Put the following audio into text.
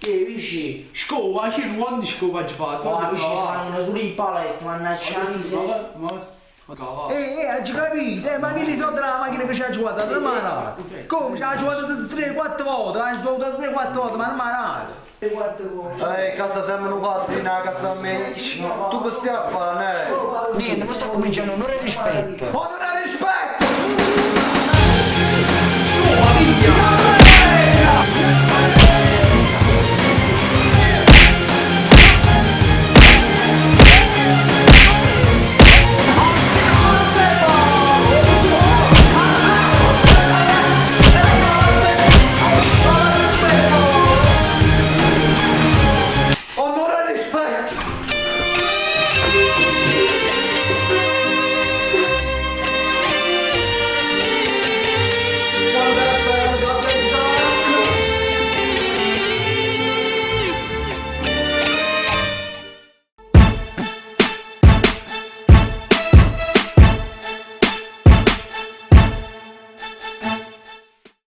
Eh, Vicè. Scopa, ci quanti scopa hai fatto? Ma Vicè, fanno solo i paletti, mannaggia la miseria. Eh, eh, hai capito? Eh, ma chi li soldi della macchina che ci ha giocato? Non mi ha dato. Come? Ci ha giocato 3-4 volte, ha giocato 3-4 volte, ma non mi ha dato. Ehi, casa sembra un pasino, casa a me. Tu che stai a fare, ne? Niente, ma sto cominciando, non è rispetto. Onore e rispetto!